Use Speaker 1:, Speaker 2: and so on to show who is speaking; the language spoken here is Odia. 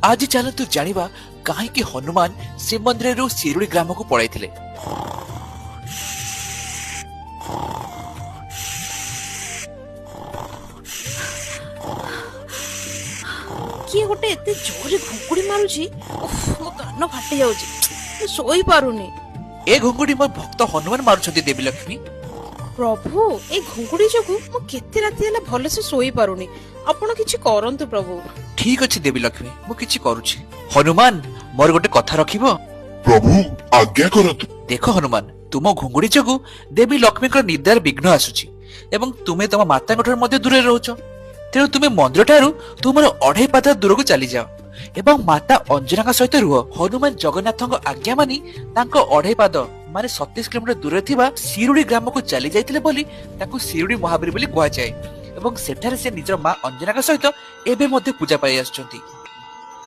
Speaker 1: ଆଜି ଚାଲନ୍ତୁ ଜାଣିବା କାହିଁକି ହନୁମାନ ଶ୍ରୀମନ୍ଦିରରୁ ଶିରୁଳି ଗ୍ରାମକୁ ପଳାଇଥିଲେ।
Speaker 2: କିଏ ଗୋଟେ ଏତେ ଜୋରେ ଘୁଙ୍ଗୁଡି ମାରୁଛି, ଉଫ୍, ମୋ କାନ ଫାଟି ଯାଉଛି, ମୁଁ ଶୋଇପାରୁନି।
Speaker 1: ଏ ଘୁଙ୍ଗୁଡି ମୋ ଭକ୍ତ ହନୁମାନ ମାରୁଛନ୍ତି ଦେବୀ ଲକ୍ଷ୍ମୀ।
Speaker 2: ପ୍ରଭୁ, ଏଇ ଘୁଙ୍ଗୁଡି ଯୋଗୁ ମୁଁ କେତେ ରାତି ହେଲା ଭଲସେ ଶୋଇପାରୁନି। ଆପଣ କିଛି କରନ୍ତୁ ପ୍ରଭୁ।
Speaker 1: ଠିକ ଅଛି ଦେବୀ ଲକ୍ଷ୍ମୀ, ମୁଁ କିଛି କରୁଛି। ହନୁମାନ, ମୋର ଗୋଟେ କଥା ରଖିବ?
Speaker 3: ପ୍ରଭୁ, ଆଜ୍ଞା କରନ୍ତୁ।
Speaker 1: ଦେଖ ହନୁମାନ, ତୁମ ଘୁଙ୍ଗୁଡି ଯୋଗୁ ଦେବୀ ଲକ୍ଷ୍ମୀଙ୍କର ନିଦ୍ରାରେ ବିଘ୍ନ ଆସୁଛି ଏବଂ ତୁମେ ତମ ମାତାଙ୍କ ଠାରୁ ମଧ୍ୟ ଦୂରରେ ରହୁଛ। ତେଣୁ ତୁମେ ମନ୍ଦିର ଠାରୁ ତୁମର 2.5 ପାଦ ଦୂରକୁ ଚାଲିଯାଅ ଏବଂ ମାତା ଅଞ୍ଜନାଙ୍କ ସହିତ ରୁହ। ହନୁମାନ ଜଗନ୍ନାଥଙ୍କ ଆଜ୍ଞା ମାନି ତାଙ୍କ 2.5 ପାଦ ମାନେ 27 କିଲୋମିଟର ଦୂରରେ ଥିବା ଶିରୁଡି ଗ୍ରାମକୁ ଚାଲି ଯାଇଥିଲେ ବୋଲି ତାଙ୍କୁ ଶିରୁଡି ମହାବୀର ବୋଲି କୁହାଯାଏ ଏବଂ ସେଠାରେ ସେ ନିଜର ମା ଅଞ୍ଜନାଙ୍କ ସହିତ ଏବେ ମଧ୍ୟ ପୂଜା ପାଇ ଆସୁଛନ୍ତି।